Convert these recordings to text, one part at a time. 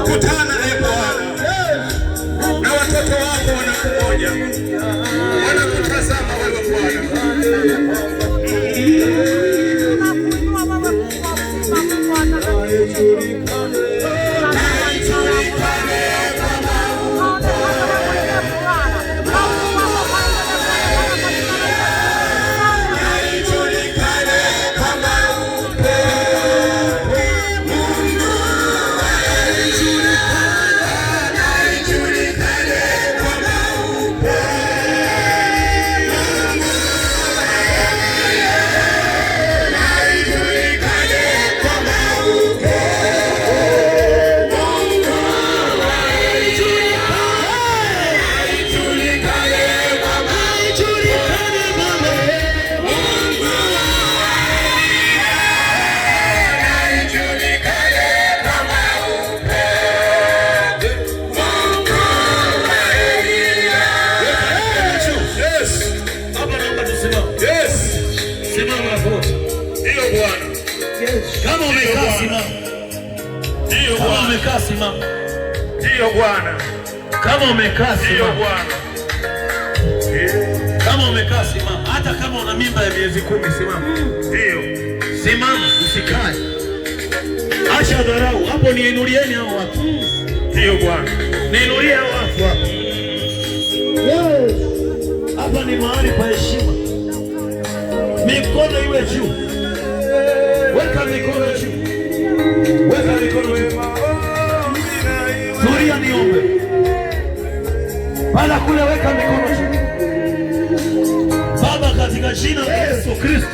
Kutana naye Bwana na watoto wako wanakungoja, wanakutazama wewe Bwana. Tunakuinua wewe Mungu wa uzima, Mungu wa takatifu yetu. Ukaonekane wewe mwenyewe Bwana, na ukuu wako ukaendelee kuonekana kwa jina la Yesu. Asante. Yes. Hapa naomba tusimame. Yes. Simama wote. Ndiyo Bwana. Kama umekaa simama. Ndiyo Kama Bwana. umekaa simama. Ndiyo Bwana. Kama umekaa Ndiyo simama. Bwana. Eh, Kama umekaa simama. Hata kama una mimba ya miezi 10 simama. Ndiyo. Simama, usikae. Acha dharau. Hapo niinulieni hao watu. Ndiyo Bwana. Niinulie hao watu hapa. Hapa ni mahali pa heshima. Mikono iwe juu. Weka mikono juu. Weka mikono Panda kule, weka mikono juu. Baba, katika jina la Yesu Kristo,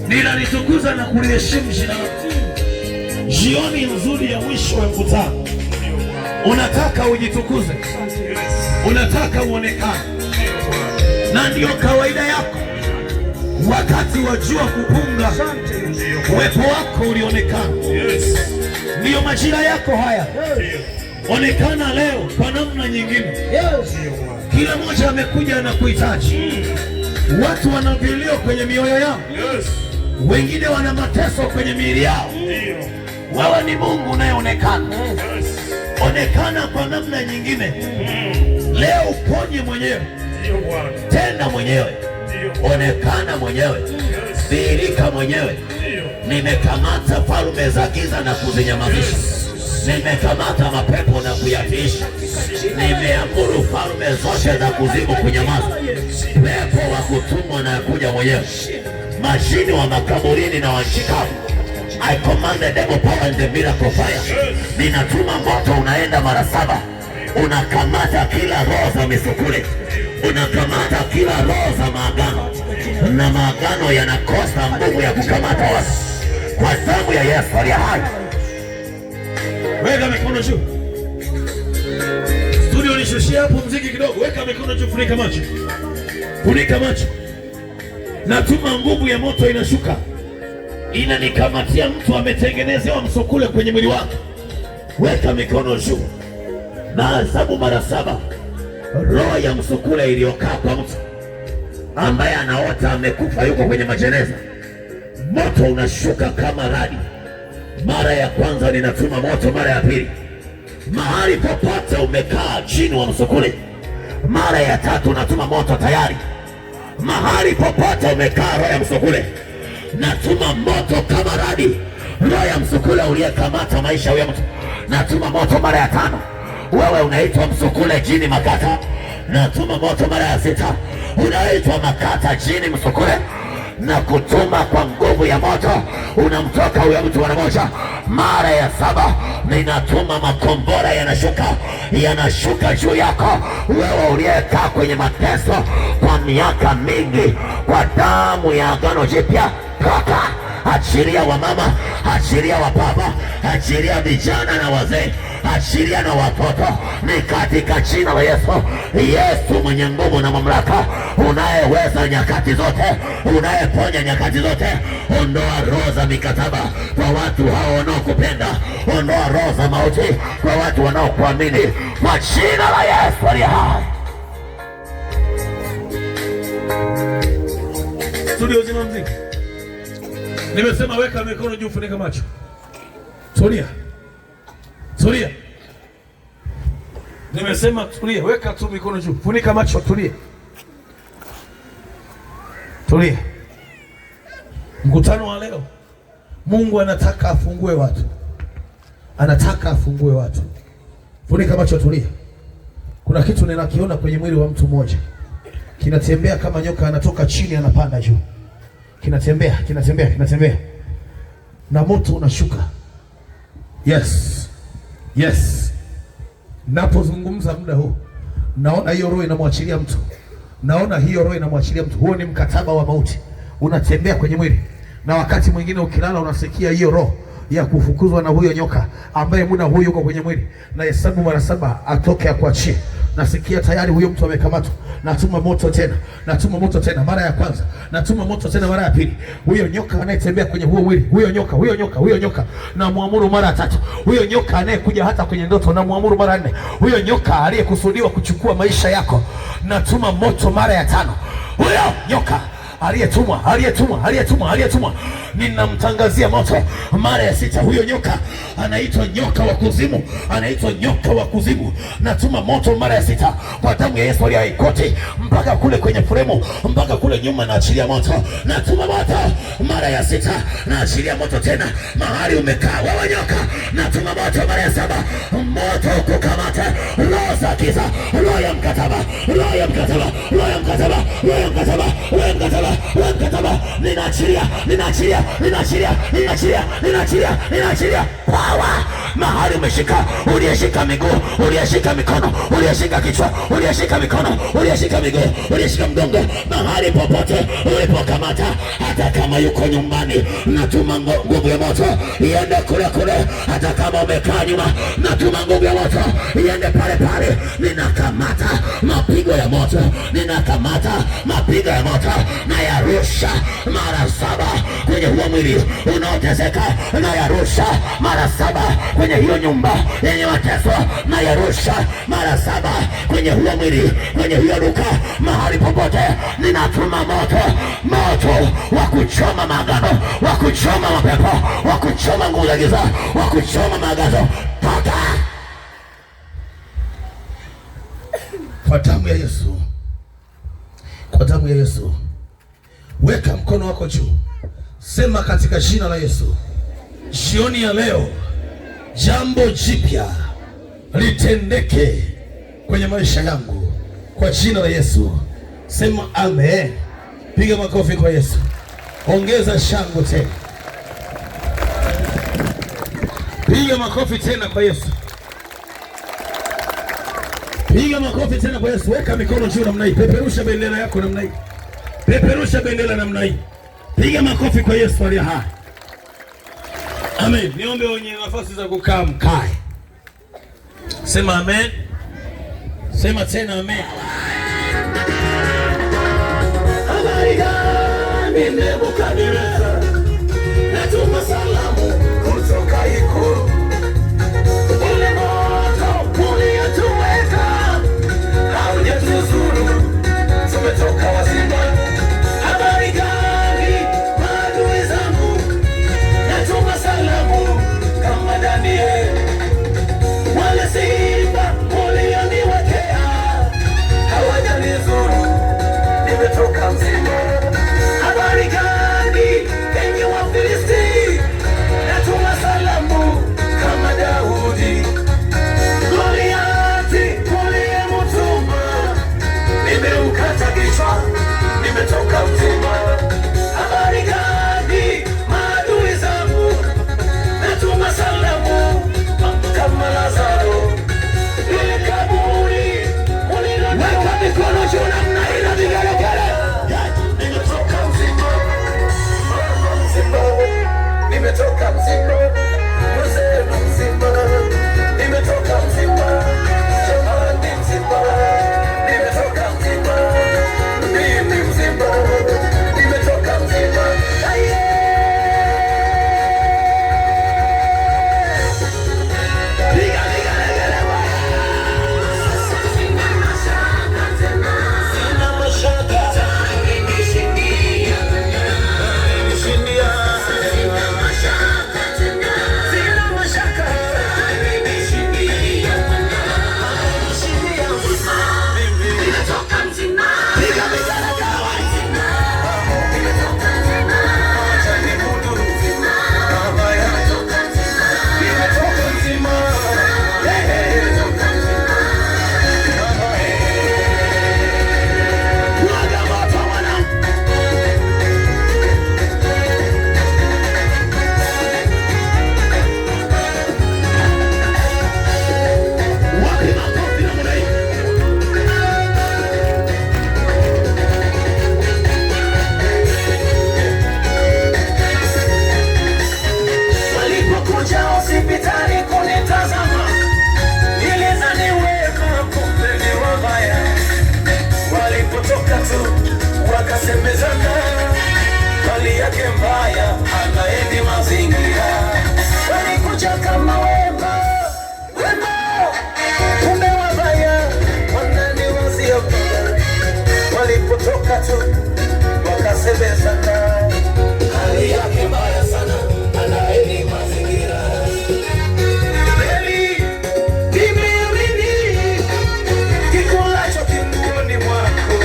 ninalitukuza na kuliheshimu jina lako. Jioni nzuri ya mwisho wa mkutano, unataka ujitukuze, unataka uonekane, na ndiyo kawaida yako. Wakati wa jua kupunga, uwepo wako ulionekana. Ndiyo majira yako haya, onekana leo kwa namna nyingine. Kila mmoja amekuja na kuhitaji. Watu wana vilio kwenye mioyo yao, wengine wana mateso kwenye miili yao. Wewe ni Mungu unayeonekana, onekana kwa namna nyingine. Leo uponye mwenyewe, tenda mwenyewe, onekana mwenyewe, dhihirika mwenyewe. Nimekamata falme za giza na kuzinyamazisha, nimekamata mapepo na kuyatiisha, nimeamuru falme zote za kuzimu kunyamaza. Pepo wa kutumwa na kuja mwenyewe, majini wa makaburini na wa nchi kavu. I command the devil power and the miracle fire. Ninatuma moto unaenda mara saba, unakamata kila roho za misukule, unakamata kila roho za maagano, na maagano yanakosa nguvu ya kukamata watu kwa damu ya Yesu aliye hai. Weka mikono juu. Studio, nishushie hapo mziki kidogo. Weka mikono juu, funika macho, funika macho. Natuma nguvu ya moto inashuka, inanikamatia mtu ametengenezewa msukule kwenye mwili wake. Weka mikono juu na hesabu mara saba. Roho ya msukule iliyokaa kwa mtu ambaye anaota amekufa, yuko kwenye majeneza, moto unashuka kama radi. Mara ya kwanza ninatuma moto, mara ya pili, mahali popote umekaa chini wa msukule. Mara ya tatu natuma moto tayari, mahali popote umekaa roho ya msukule, natuma moto kama radi. Roho ya msukule uliyekamata maisha huyo mtu, natuma moto mara ya tano. Wewe unaitwa msukule jini makata, natuma moto mara ya sita. Unaitwa makata jini msukule, na kutuma kwa nguvu ya moto, unamtoka huyo mtu mara moja. Mara ya saba ninatuma makombora yanashuka, yanashuka juu yako wewe uliyekaa kwenye mateso kwa miaka mingi, kwa damu ya agano jipya, toka! Achilia wamama, achilia wababa, achilia vijana na wazee, achilia na watoto, ni katika jina la Yesu. Yesu mwenye nguvu na mamlaka, unayeweza nyakati zote, unayeponya nyakati zote, ondoa roho za mikataba kwa watu hao wanaokupenda, ondoa roho za mauti kwa watu wanaokuamini, kwa jina la Yesu aliye hai. Studio, zima mziki. Nimesema weka mikono juu, funika macho. Tulia, tulia. Nimesema tulia, weka tu mikono juu, funika macho, tulia, tulia. Mkutano wa leo, Mungu anataka afungue watu, anataka afungue watu. Funika macho, tulia. Kuna kitu ninakiona kwenye mwili wa mtu mmoja, kinatembea kama nyoka, anatoka chini anapanda juu, kinatembea, kinatembea, kinatembea, na moto unashuka. Yes, yes. Napozungumza muda huu, naona hiyo roho inamwachilia mtu, naona hiyo roho inamwachilia mtu. Huo ni mkataba wa mauti, unatembea kwenye mwili, na wakati mwingine ukilala unasikia hiyo roho ya kufukuzwa na huyo nyoka ambaye muda huyu yuko kwenye mwili, na hesabu mara saba atoke akuachie. Nasikia tayari huyo mtu amekamatwa. Natuma moto tena, natuma moto tena mara ya kwanza, natuma moto tena mara ya pili. Huyo nyoka anayetembea kwenye huo mwili, huyo nyoka, huyo nyoka, huyo nyoka, namwamuru mara ya tatu. Huyo nyoka anayekuja hata kwenye ndoto, namwamuru mara nne. Huyo nyoka aliyekusudiwa kuchukua maisha yako, natuma moto mara ya tano. Huyo nyoka aliyetumwa, aliyetumwa, aliyetumwa, aliyetumwa, ninamtangazia moto mara ya sita. Huyo nyoka anaitwa nyoka wa kuzimu, anaitwa nyoka wa kuzimu. Natuma moto mara ya sita kwa damu ya Yesu aliye hai, kote mpaka kule kwenye fremu, mpaka kule nyuma, naachilia moto. Natuma moto mara ya sita, naachilia moto tena mahali umekaa wewe nyoka. Natuma moto mara ya saba, moto kukamata roho za giza, roho ya mkataba, roho ya mkataba, roho ya mkataba, roho ya mkataba, roho ya mkataba, roho ya mkataba. Ninaachilia, ninaachilia, ninaachilia, ninaachilia, ninaachilia, ninaachilia power mahali umeshika, uliyeshika miguu, uliyeshika mikono, uliyeshika kichwa, uliyeshika mikono, uliyeshika miguu, uliyeshika mgongo, mahali popote ulipokamata, hata kama yuko nyumbani, natuma nguvu ya moto iende kule kule. Hata kama umekaa nyuma, natuma nguvu ya moto iende pale pale. Ninakamata mapigo ya moto, ninakamata mapigo ya moto na yarusha mara saba kwenye huo mwili unaoteseka, na yarusha mara saba kwenye hiyo nyumba yenye mateso, na yarusha mara saba kwenye huo mwili, kwenye hiyo duka, mahali popote. Ninatuma moto, moto wa kuchoma maagano, wa kuchoma mapepo, wa kuchoma nguvu za giza, wa kuchoma maagazo. Toka kwa damu ya Yesu, kwa damu ya Yesu. Weka mkono wako juu, sema katika jina la Yesu, jioni ya leo jambo jipya litendeke kwenye maisha yangu kwa jina la Yesu. Sema amen. Piga makofi kwa Yesu, ongeza shangwe tena, piga makofi tena kwa Yesu, piga makofi tena kwa Yesu. Weka mikono juu namna hii, peperusha bendera yako namna hii, peperusha bendera namna hii, piga makofi kwa Yesu aliye hai. Amen. Niombe wenye nafasi za kukaa mkae. Sema amen. Sema tena amen. Habari gani Nebukadneza? Natuma salamu kutoka ikulu. Ule moto uliotuweka haujatuzuru, tumetoka wazima. Habari gani maadui zangu? Natuma salamu kama Daniel. Wale simba ulioniwekea hawajanizuru, nimetoka mzima. Habari gani enyi Wafilisti? Natuma salamu kama Daudi. Goliati uliyemtuma nimeukata kichwa, nimetoka mzima. Habari gani maadui zangu? Natuma salamu kama Lazaro. Ile kaburi uliloniweka mikono juu namna hii na vigelegele. Nimetoka mzima, mama mzima, nimetoka mzima, mzee mzima, nimetoka mzima, jamani mzima, nimetoka mzima, mimi mzima, nimetoka mzima. Aye. Piga vigelegele bwana. Sina mashaka. Amenishindia. Sina mashaka. Amenishindia. Piga vigelegele bwana. Acha nibudu. Baba yangu. Nimetoka mzima. Hey, hey. Baba, hey. Mwaga moto mwanangu. Wapi makofi namna hii? Walipokuja hospitali kunitazama, nilizani wema, kumbe ni wabaya. Walipotoka tu wakasemezana, hali yake mbaya, anaendi mazingira. Walikuja kama wema wema, kumbe wabaya, wananiwazia mabaya. Walipotoka tu wakasemezana, hali yake mbaya sana, anaendi mazingira. Kweli, nimeamini kikulacho kinguoni mwako.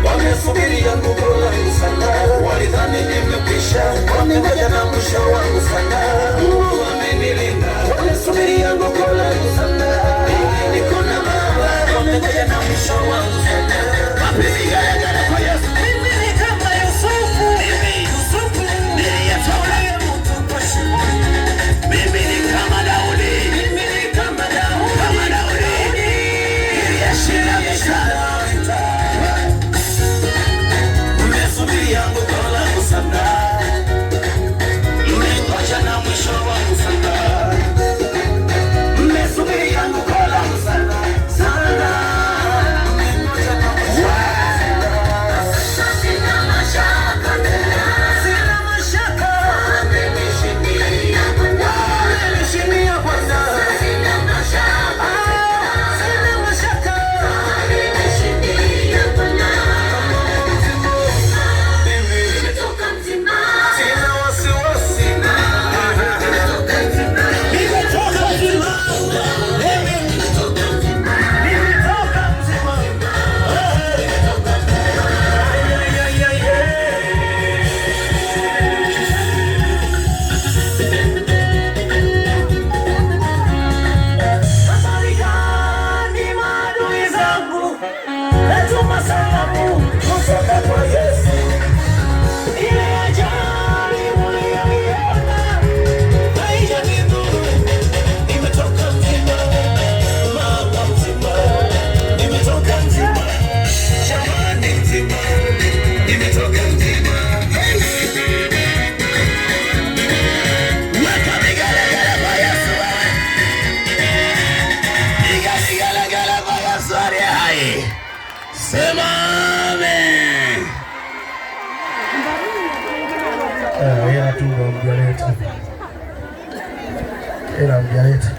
Wamesubiria nguvu langu sana, walidhani nimekwisha, wamengoja na mwisho wangu sana. Mungu amenilinda, wamesubiria nguvu langu sana. Mimi niko na Baba, wamengoja na mwisho wangu sana. Wapi vigelegele kwa Yesu? Mimi ni kama Yusufu, Mimi Yusufu niliyetoka, uliyemtupa shimoni. mimi ni kama Hela tu ndo hamjaleta, hela hamjaleta.